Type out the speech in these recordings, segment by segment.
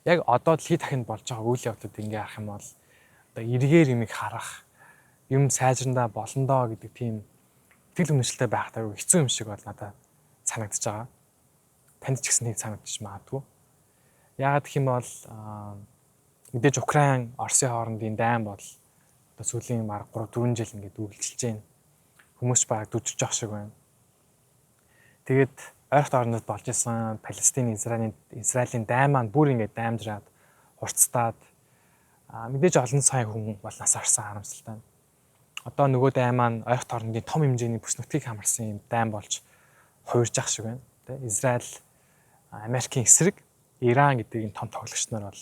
Яг одоо дэлхийд дахинд болж байгаа үйл явдлууд ингээ харах юм бол одоо эргээр юмыг харах, юм сайжрандаа болондоо гэдэг тийм итгэл үнэмшилтэй байх таа хэцүү юм шиг бол надад санагдаж байгаа. Танд ч гэсэн нэг санагдчих магадгүй. Яагаад гэх юм бол мэдээж Украин, Оросын хоорондын дайн бол одоо сүүлийн бараг 3 4 жил ингээд үргэлжилж байна. Хүмүүс бараг дүжиж явах шиг байна. Тэгээд ойрхон орнод болж исэн Палестин, Израилийн дайн маань бүр ингээд даймжраад, хурцтаад мэдээж олон сая хүн бол нас орсон, харамсалтай. Одоо нөгөө дайн маань ойрхон орнодын том хэмжээний бүс нутгийг хамарсан юм дайн болж хувирж ах шиг байна. Тэ, Израиль, Америкийн эсрэг Иран гэдэг энэ том тоглогч нар бол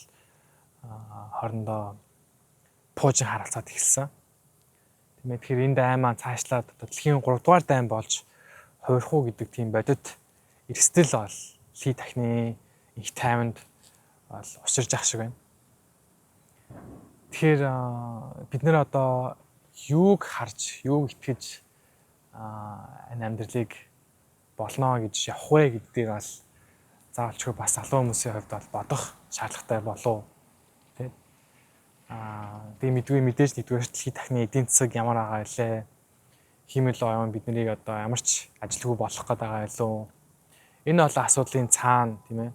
хоорондоо пуужин харалцаад эхэлсэн. Тийм ээ, тэгэхээр энэ дайн маань цаашлаад одоо дэлхийн 3 дугаар дайн болж хувирах уу гэдэг тийм бодит эрсдэл бол дэлхий дахны их тайманд бол учирж ах шиг байна. Тэгэхээр бид нэр одоо юуг харж, юуг итгэж энэ амьдралыг болно гэж явах вэ гэдгийг бол заавалчгүй бас залуу хүмүүсийн хувьд бол бодох шаардлагатай болов. Тэ? Тэгээ мэдгүй, мэдээж нэгдүгээр дэлхий дахны эдийн засаг ямар байгаа вэ? Хиймэл оюун бид нарыг одоо ямар ч ажилгүй болох гээд байгаа илүү. Энэ бол асуудлын цаана, тийм ээ.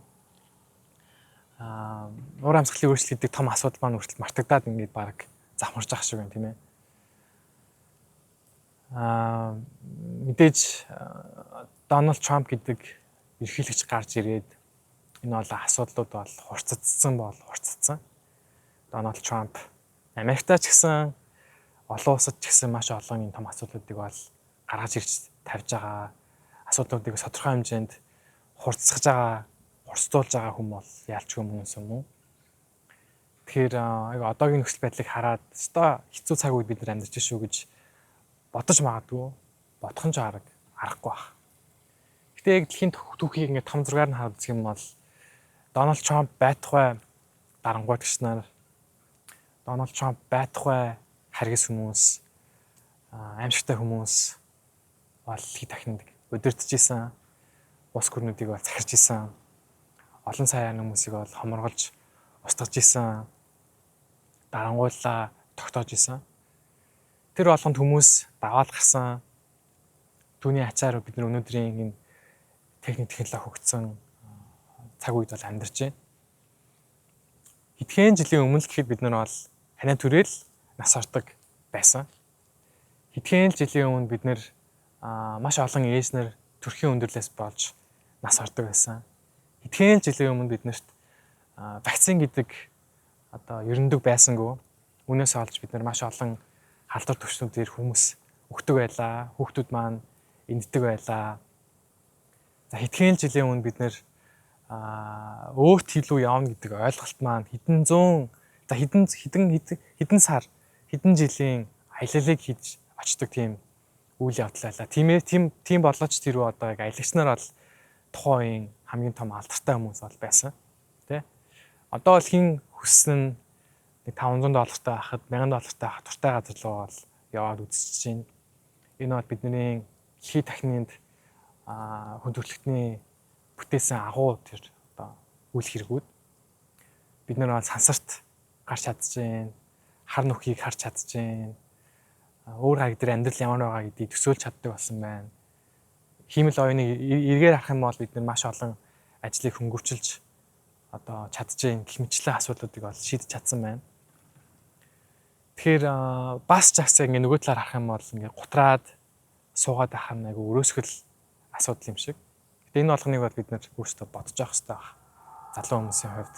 Уур амьсгалын өөрчлөлт гэдэг том асуудал маань хүртэл мартагдаад ингээд баг завхарж ах шиг байна, тийм ээ. Мэдээж Дональд Трамп гэдэг ерөнхийлөгч гарч ирээд энэ бол асуудлууд бол хурцдсан бол хурцдсан. Дональд Трамп Америктаа ч гэсэн, олон улсад ч гэсэн маш олон энэ том асуудлуудыг бол гаргаж ирж тавьж байгаа, асуудлуудыг тодорхой хэмжээнд хурцсаж байгаа, хурцдуулж байгаа хүн бол яалчгүй мөн юм уу. Тэгэхээр яг одоогийн нөхцөл байдлыг хараад өстой хэцүү цаг үед бид нар амьдарч шүү гэж бодож магадгүй, бодох нь ч аргагүй байх. Гэтэ яг дэлхийн түүхийг ингээд том зургаар нь хараад үзэх юм бол Дональд Трамп байтугай дарангуйтагч нар, Дональд Трамп байтугай харгас хүмүүс, аимшигтай хүмүүс бол хэд дахинд удирдах исэн, улс гүрнүүдийг бол захирч исэн, олон саяар хүмүүсийг бол хоморголж устгаж исэн, дарангуйлаа тогтоож исэн. Тэр болгонд хүмүүс даваал гарсан. Түүний ачаар бид нар өнөөдрийн энэ техник технологи хөгжсөн цаг үед бол амьдарч байна. Хэдхэн жилийн өмнө л гэхэд бид нар бол ханиа түрэл нас ордог байсан. Хэдхэн жилийн өмнө бид нар маш олон ээж нар төрхийн өндөрлөөс болж нас ордог байсан. Хэдхэн жилийн өмнө бид нарт вакцин гэдэг одоо ерөндөг байсангүй. Үүнээс олж бид нар маш олон халдвар төвчнүүдээр хүмүүс өгдөг байлаа. Хүүхдүүд маань энддэг байлаа. За, хэдхэн жилийн өмнө бид нэр өөрт хилүү явна гэдэг ойлголт маань хэдэн зуун, за, хэдэн хэдэн хэдэн сар, хэдэн жилийн аяллыг хийж очдог тийм үйл явдал байлаа. Тийм ээ, тийм болооч тэр үү одоо яг аялагч нар бол тухайн үеийн хамгийн том алдартай хүмүүс бол байсан. Тэ? Одоо бол хин хүссэн нэг 500 доллартай байхад, 1000 доллартай байхад дуртай газар руу бол яваад үзчихэж байна. Энэ бол бидний дэлхий дахинд хүн төрөлхтний бүтээсэн агуу тэр одоо үйл хэрэгүүд. Бид нар бол сансарт гарч чадчихээн, хар нүхийг харж чадчихээн, өөр гариг дээр амьдрал ямар байгаа гэдгийг төсөөлж чаддаг болсон байна. Хиймэл оюуныг эргээр харах юм бол бид нар маш олон ажлыг хөнгөвчилж одоо чадчихээн гэх мэтчлэн асуудлуудыг бол шийдэж чадсан байна. Тэгэхээр бас ч гэсэн ингээ нөгөө талаар харах юм бол ингээ гутраад суугаад байх нь айгу өрөөсгөл асуудал юм шиг. Гэтэ энэ болгоныг бол бид нар өөрсдөө бодож явах хэрэгтэй байх. Залуу хүмүүсийн хувьд,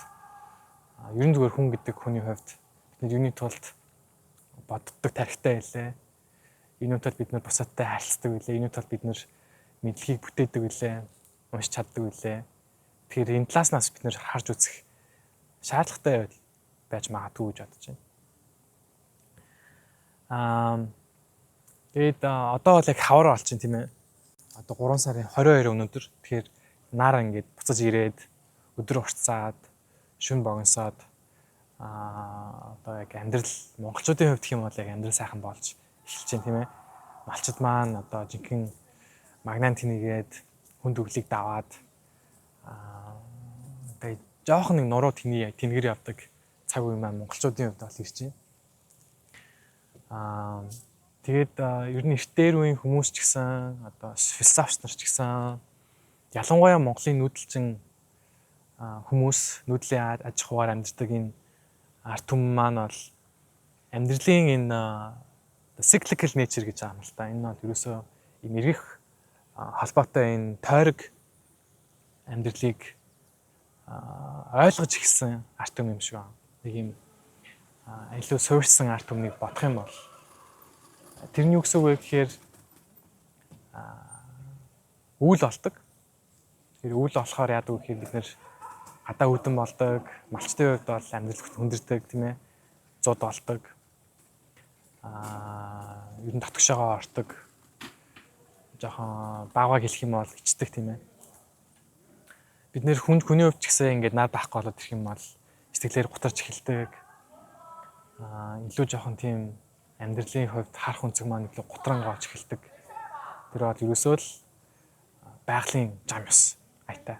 ер нь зүгээр хүн гэдэг хүний хувьд бид нар юуны тулд боддог тархитай байлээ. Юуны тулд бид нар бусадтай харилцдаг билээ. Юуны тулд бид нар мэдлэгийг бүтээдэг билээ. Уншиж чаддаг билээ. Тэгэхээр энэ талаас нас бид нар харж үзэх шаардлагатай байж магадгүй гэж бодож байна. Тэгээд одоо бол яг хавар болчин, тийм ээ. Одоо 3 сарын 22 өнөөдөр. Тэгэхээр нар ингээд буцаж ирээд, өдөр уртсаад, шүн богиносоод одоо яг амьдрал монголчуудын хувьд гэх юм бол яг амьдрал сайхан болж эхэлж байна, тийм ээ. Малчид маань одоо жинхэнэ магнан тэнийгээд хүнд өглийг даваад тэгээ Жохон нэг нуруу тэний тэнгэр явдаг цаг үе маань монголчуудын хувьд бол ирж байна. Тэгээд ер нь эрт дээр үеийн хүмүүс ч гэсэн одоо философч нар ч гэсэн ялангуяа Монголын нүүдэлчин хүмүүс нүүдлийн аж ахуйгаар амьдардаг энэ ард түмэн маань бол амьдралын энэ cyclical nature гэж байгаа юм л та. Энэ бол ерөөсөө ийм эргэх холбоотой энэ тойрог амьдралыг ойлгож эхэлсэн ард түмэн юм шиг байна. Нэг юм илүү суурьсан ард түмнийг бодох юм бол тэр нь юу гэсэн үг вэ гэхээр үйл болдог. Тэр үйл болохоор яадаг вэ гэхээр бид нэр гадаа хүйтэн болдог, малчтын хувьд бол амьдрал хүндэрдэг, тийм ээ. Зуд болдог. Ер нь дотгошоогоо ортог. Жохон баавгай хэлэх юм бол ичдэг, тийм ээ. Бид нэр хүний хувьд ч гэсэн ингээд нар байхгүй болоод ирэх юм бол сэтгэлээр гутарч эхэлдэг. Илүү жоохон тийм амьдралын хувьд харах өнцөг маань илүү гутран гоож эхэлдэг. Тэр бол ерөөсөө л байгалийн зам ёс аятай.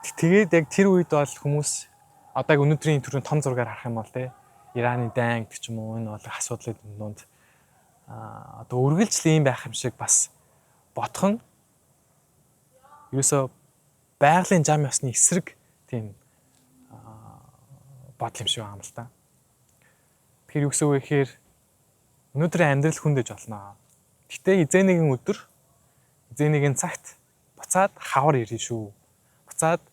Тэгээд яг тэр үед бол хүмүүс одоо яг өнөөдрийн төрийн том зургаар харах юм бол те Ираны дайн гэдэг ч юм уу, энэ бол асуудлын дунд одоо үргэлжлэл ийм байх юм шиг бас бодох нь ерөөсөө байгалийн зам ёсны эсрэг тийм бодол юм шиг байгаа юм л та. Тэгэхээр юу гэсэн үг вэ гэхээр өнөөдрийн амьдрал хүндэж болно. Гэтэ эзэн нэгэн өдөр, эзэн нэгэн цагт буцаад хавар ирнэ шүү. Буцаад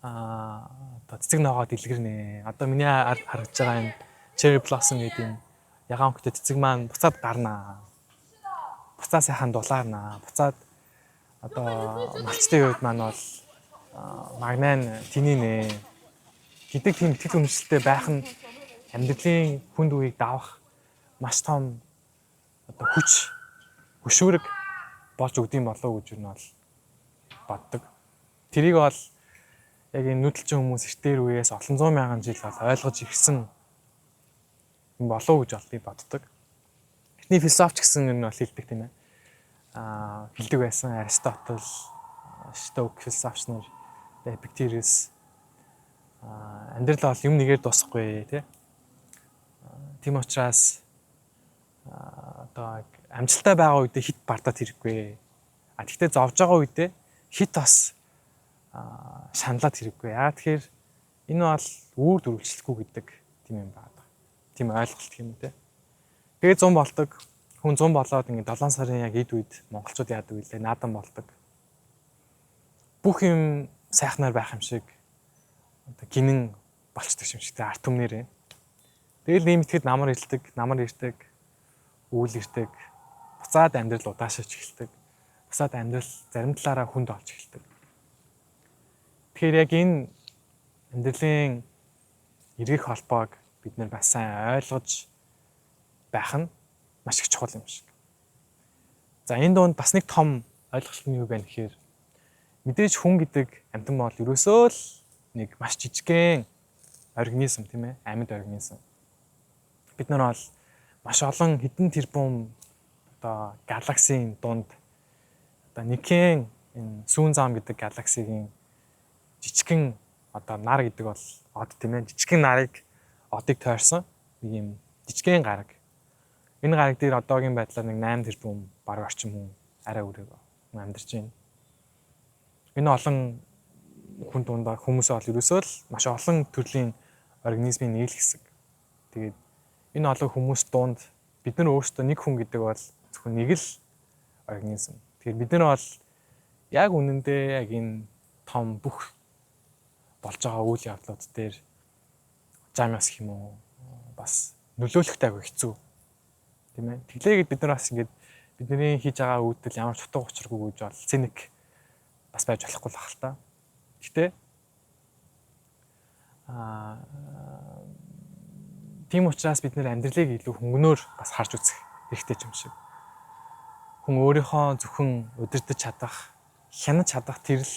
одоо цэцэг ногоо дэлгэрнэ. Одоо миний харагдж байгаа энэ cherry blossom гэдэг юм ягаан өнгөтэй цэцэг маань буцаад гарнаа. Буцаа сайхан дулаарнаа. Буцаад одоо малчтын хувьд маань бол магнайн тэнийнэ гэдэг тийм итгэл үнэмшилтэй байх нь амьдралын хүнд үеийг давах маш том одоо хүч хөшүүрэг болж өгдөм болов уу гэж юу нь бол боддог. Тэрийг бол яг энэ нүүдэлчин хүмүүс эртээр үеэс олон зуун мянган жил бол ойлгож ирсэн юм болов уу гэж бол би боддог. Эртний философч гэсэн юм бол хэлдэг, тийм ээ. Хэлдэг байсан Аристотл, Стоик философч нар, Эпиктурус амьдрал бол юм нэгээр дуусахгүй, тий. Тийм учраас одоо амжилттай байгаа үедээ хэт бардаад хэрэггүй. Тэгтээ зовж байгаа үедээ хэт бас шаналаад хэрэггүй. Яа тэгэхээр энэ бол үүр дөрвөлжлөхгүй гэдэг тийм юм байна. Тийм ойлголт юм те. Тэгээ 100 болдог. Хүн 100 болоод ингээд 7 сарын яг эд үед монголчууд яадаг вүлээ, наадам болдог. Бүх юм сайхнаар байх юм шиг одоо гинэн болчдөг юм шиг те ард түмнэрээ. Тэгэл ийм итгэд намар ирдэг, намар ирдэг, үйл ирдэг. Буцаад амьдрал удаашаач эхэлдэг. Буцаад амьдрал зарим талаараа хүнд олж эхэлдэг. Тэгэхээр яг энэ амьдралын эргэх холбоог бид нэр бас сайн ойлгож байх нь маш их чухал юм шиг. За, энэ дунд бас нэг том ойлголт нь юу вэ гэхээр мэдээж хүн гэдэг амьтан бол ерөөсөө л нэг маш жижигхэн организм, тийм ээ, амьд организм. Бид нар бол маш олон хэдэн тэрбум одоо галаксийн дунд одоо нэгэн энэ сүүн зам гэдэг галаксигийн жижигхэн одоо нар гэдэг бол од, тийм ээ, жижигхэн нарыг одыг тойрсон нэг юм жижигхэн гараг. Энэ гараг дээр одоогийн байдлаар нэг 8 тэрбум баруун орчим хүн арай өрөг амьдарч байна. Энэ олон хүн дундаа хүмүүсээ бол ерөөсөө л маш олон төрлийн организмын нэг л хэсэг. Тэгээд энэ олон хүмүүс дунд бид нар өөрсдөө нэг хүн гэдэг бол зөвхөн нэг л организм. Тэгэхээр бид нар бол яг үнэндээ яг энэ том бүх болж байгаа үйл явдлууд дээр зам ёс гэх юм уу бас нөлөөлөхтэй айгүй хэцүү. Тийм ээ. Тэглээгээд бид нар бас ингээд бидний хийж байгаа үйлдэл ямар ч утга учиргүй гэж бол циник бас байж болохгүй л ах л та. Гэтэ тийм учраас бид нэр амьдралыг илүү хөнгөнөөр бас харж үзэх хэрэгтэй юм шиг. Хүн өөрийнхөө зөвхөн удирдах чадах, хянаж чадах тэр л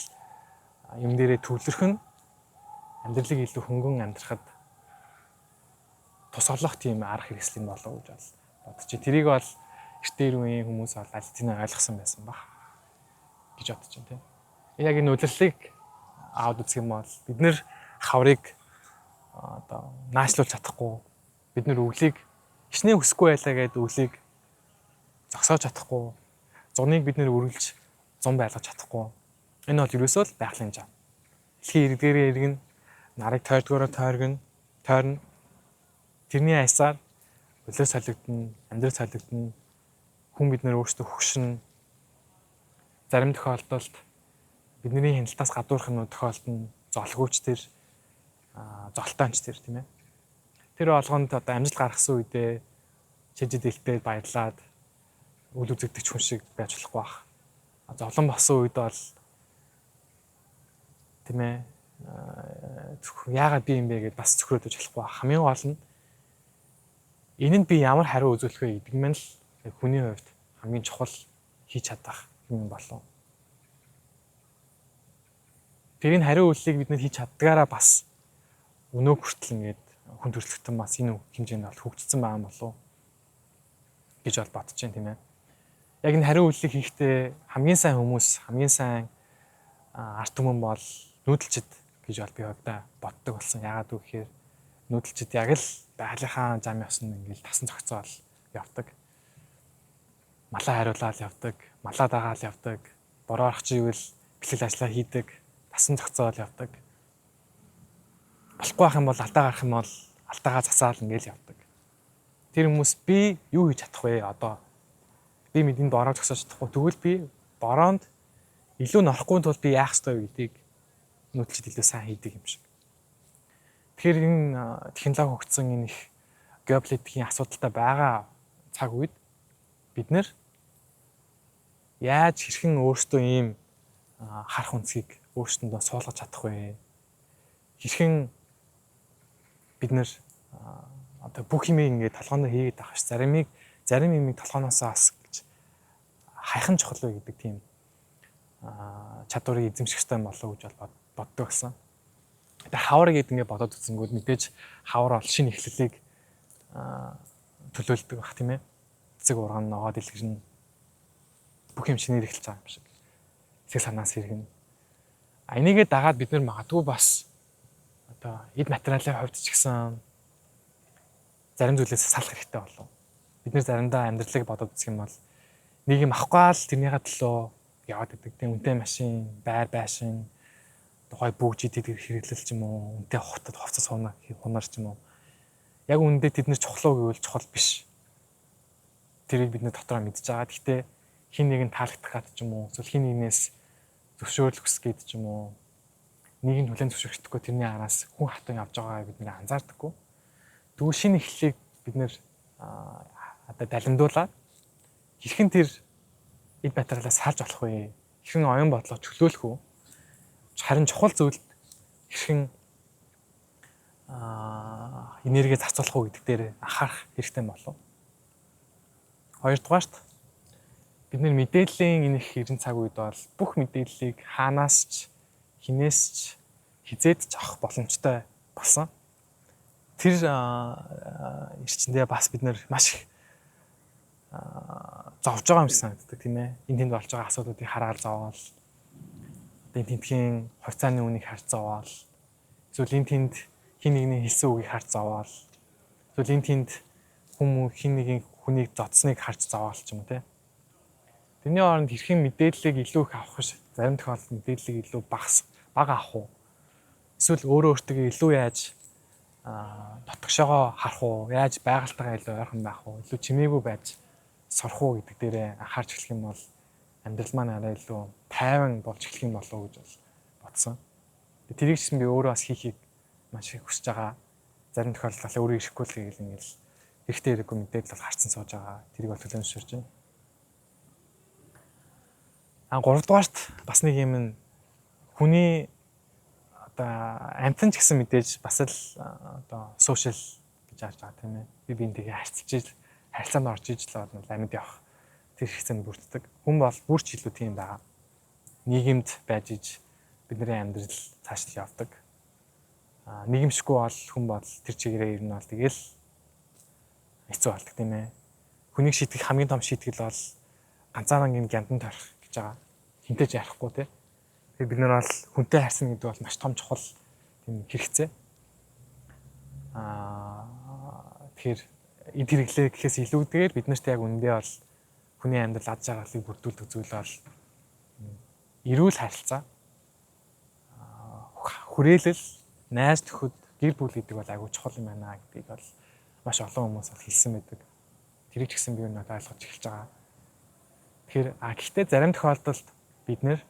юм дээрээ төвлөрөх нь амьдралыг илүү хөнгөн амьдрахад тус олох тийм арга хэрэгсэл юм болов уу гэж бол бодож. Тэрийг бол эртээр үеийн хүмүүс бол аль хэдийн ойлгосон байсан баг гэж бодож байна, тийм. Яг энэ удирлыг аваад үзэх юм бол бид нэр хаврыг одоо наашлуулж чадахгүй, бид нэр өвлийг хичнээн хүсэхгүй байлаа гэдээ өвлийг зогсоож чадахгүй, зуныг бид нэр үргэлж зун байлгаж чадахгүй. Энэ бол ерөөсөө л байгалийн зам. Дэлхийн иргэдгээрээ иргэн, нарыг тойрдгоороо тойргоно, тойрно. Тэрний аясаар улир солигдоно, амьдрал солигдоно. Хүн бид нэр өөрсдөө хөгшин. Зарим тохиолдолд бидний хяналтаас гадуурх юм тохиолдно. Золгүйч тэр, золтойнч тэр, тийм ээ. Тэр болгонд одоо амжилт гаргасан үедээ чижид дэлтэй баярлаад үл үзэгдэх хүн шиг байж болохгүй бах. Зовлон болсон үед бол, тийм ээ, зөвхөн яагаад би юм бэ гэдээ бас цөхрөөд байж болохгүй бах. Хамгийн гол нь энэ нь би ямар хариу үзүүлэх вэ гэдэг нь л хүний хувьд хамгийн чухал хийж чадах юм болов. Тэрийн хариу үйлдэлийг бид нэр хийж чаддгаараа бас өнөө хүртэл ингээд хүн төрөлхтөн бас энэ хэмжээнд бол хөгжсөн байгаа юм болов гэж бол бодож байна, тийм ээ. Яг энэ хариу үйлдэлийг хийхдээ хамгийн сайн хүмүүс, хамгийн сайн ард түмэн бол нүүдэлчд гэж бол би хувьдаа боддог болсон. Яагаад вэ гэхээр нүүдэлчд яг л байгалийнхаа зам ёсны ингээл тасан зохицоол явдаг. Малаа хариулаад явдаг, малаа дагаал явдаг, бороо орох чивэл бэлтгэл ажиллаа хийдэг, тасан зохицоол явдаг. Болохгүй байх юм бол алдаа гарах юм бол алдаагаа засаал ингээл явдаг. Тэр хүмүүс би юу хийж чадах вэ одоо? Би мэдэн бороо зогсоож чадахгүй. Тэгвэл би бороонд илүү норохгүй тул би яах ёстой вэ гэдгийг нүүдэлчд илүү сайн хийдэг юм шиг. Тэгэхээр энэ технологи хөгжсөн энэ их геополитикийн асуудалтай байгаа цаг үед бид нэр яаж хэрхэн өөрсдөө ийм харах үнцгийг өөрсдөндөө суулгаж чадах вэ? Хэрхэн бид нэр одоо бүх юмыг ингээд толгоонд хийгээд авах ш. Зарим юмыг толгооноосоо бас гэж хайхан чухал вэ гэдэг тийм чадварыг эзэмших ёстой болов уу гэж боддог гэсэн. Тэгээ хавар гэдэг ингээд бодоод үзэнгүүд мэдээж хавар бол шинэ эхлэлийг төлөөлдөг бах, тийм ээ. Цэцэг урган ногоо дэлгэрнэ. Бүх юм шинээр эхэлж байгаа юм шиг. Сэтгэл санаас хэргэн. А энийгээ дагаад бид нар магадгүй бас одоо эд материалын хувьд ч гэсэн зарим зүйлээс салах хэрэгтэй болов. Бид нэр заримдаа амьдралыг бодоод үзэх юм бол нэг юм авахгүй л тэрнийхээ төлөө яваад идэг. Тийм, үнэтэй машин, байр байшин, тухай бүгж идэдэг хэрэглэл ч юм уу, үнэтэй хувцас хувцас хунаар ч юм уу. Яг үүндээ тэд нэр чухал уу гэвэл чухал биш. Тэрийг бид нэр дотроо мэдж байгаа. Гэхдээ хин нэг нь таалагдах гад ч юм уу, эсвэл хин нэгнээс зөвшөөрөл хүсэх гээд ч юм уу, нэг нь хүлээн зөвшөөрөхдөггүй тэрний араас хүн хатан явж байгааг бид нэр анзаардаггүй. Тэгвэл шинэ эхлэлийг бид нэр одоо далимдуулаад хэрхэн тэр эд материалаас салж болох вэ? Хэрхэн оюун бодлоо чөлөөлөх үү? Харин чухал зүйлд хэрхэн энерги зарцуулах уу гэдэг дээр анхаарах хэрэгтэй болов. Хоёрдугаарт бид нэр мэдээллийн энэ их 90 цаг үед бол бүх мэдээллийг хаанаас ч хинээс ч хизээд ч авах боломжтой болсон. Тэр эрчиндээ бас бид нэр маш их зовж байгаа юм шиг санагддаг, тийм ээ. Энэ тэнд болж байгаа асуудлуудыг хараад зовоол. Энэ тентхийн хувьцааны үнийг харж зовоол. Эсвэл энэ тэнд хин нэгний хэлсэн үгийг харж зовоол. Эсвэл энэ тэнд хүмүүс хин нэгний хүнийг зодсныг харж зовоол ч юм уу, тийм. Тэрний оронд хэрхэн мэдээллийг илүү их авах биш. Зарим тохиолдолд мэдээллийг илүү бага авах уу? Эсвэл өөрөө өөртөө илүү яаж дотгошоогоо харах уу? Яаж байгальтайгаа илүү ойрхон байх уу? Илүү чимээгүй байж сурах уу гэдэг дээрээ анхаарч эхлэх юм бол амьдрал маань арай илүү тайван болж эхлэх юм болов уу гэж бол бодсон. Тэрийг ч гэсэн би өөрөө бас хийхийг маш их хүсэж байгаа. Зарим тохиолдолд өөрөө ирэхгүй л гээл ингээл хэрэгтэй хэрэггүй мэдээлэл бол харцсан сууж байгаа. Тэрийг бол төлөөн зөвшөөрч байна. А гуравдугаарт бас нэг юм нь хүний одоо амтан ч гэсэн мэдээж бас л одоо social гэж харж байгаа, тийм ээ. Би биентэйгээ харьцаж харилцаанд орж иж л бол амьд явах тэр хэрэгцээнд бүрддэг. Хүн бол бүр ч илүү тийм байгаа. Нийгэмд байж иж бидний амьдрал цааш явдаг. А нийгэмшгүй бол хүн бол тэр чигээрээ ер нь бол тэгэл хэцүү болдог, тийм ээ. Хүнийг шийтгэх хамгийн том шийтгэл бол ганцаараа гин гямдан тойрох гэж байгаа. Хинтээ ч ярихгүй, тийм. Тэгэхээр бид нар бол хүнтэй харьцна гэдэг бол маш том чухал тийм хэрэгцээ. Тэгэхээр эд хэрэглээ гэхээс илүүтэйгээр бид нарт яг үнэндээ бол хүний амьдрал ад жаргалыг бүрдүүлдэг зүйл бол эрүүл харилцаа, хүрээлэл, найз нөхөд, гэр бүл гэдэг бол айгүй чухал юм байна гэдгийг бол маш олон хүмүүс бол хэлсэн байдаг. Тэрийг ч гэсэн би өнөө ойлгож эхэлж байгаа. Тэгэхээр гэхдээ зарим тохиолдолд бид нэр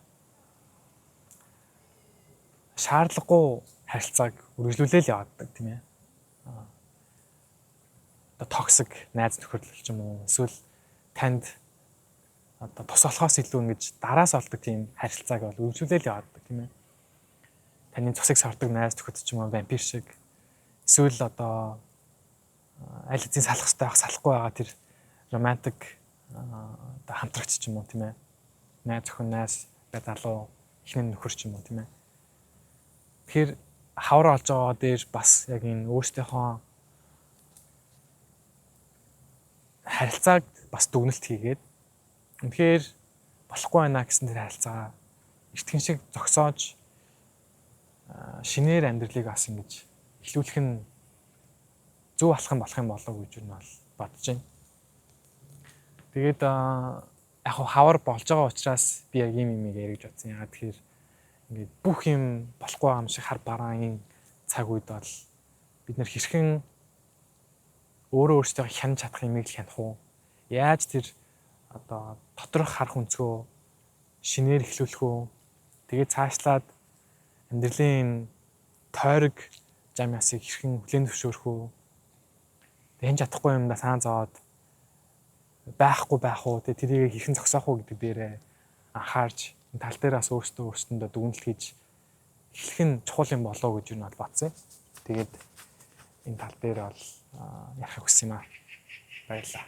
шаардлагагүй харилцааг үргэлжлүүлээл явааддаг, тийм ээ. Одоо toxic найз нөхөрлөл ч юм уу, эсвэл танд одоо тус болохоос илүү ингэж дараас олдог тийм харилцааг бол үргэлжлүүлээл явааддаг, тийм ээ. Таны цусыг сордог найз нөхөд ч юм уу, вампир шиг, эсвэл одоо аль хэзээ салах хэрэгтэй байх, салахгүй байгаа тэр романтик одоо хамтрагч ч юм уу, тийм ээ. Найз охин, найз залуу, эхнэр нөхөр ч юм уу, тийм ээ. Тэгэхээр хавар олж байгаа дээр бас яг энэ өөрсдийнхөө харилцааг бас дүгнэлт хийгээд үнэхээр болохгүй байна гэсэн тэр харилцаагаа эртхэн шиг зогсоож шинээр амьдралыг бас ингэж эхлүүлэх нь зөв алхам болох юм болов уу гэж юу нь бол бодож байна. Тэгээд яг хавар болж байгаа учраас би яг ийм юм ярих гэж бодсон. Яагаад тэгэхээр ингээд бүх юм болохгүй байгаа юм шиг хар бараан цаг үед бол бид нэр хэрхэн өөрөө өөрсдөө хянаж чадах юмыг л хянах уу? Яаж тэр одоо доторх харах өнцгөө шинээр эхлүүлэх үү? Тэгээд цаашлаад амьдралын тойрог зам ясыг хэрхэн хүлээн зөвшөөрөх үү? Хянж чадахгүй юмдаа саан зовоод байхгүй байх уу? Тэгээд тэрийг хэрхэн зогсоох уу гэдэг дээрээ анхаарч энэ тал дээр бас өөрсдөө өөрсдөндөө дүгнэлт хийж эхлэх нь чухал юм болоо гэж юу нь бодсон. Тэгээд энэ тал дээр бол ярихыг хүссэн юм аа. Баярлалаа.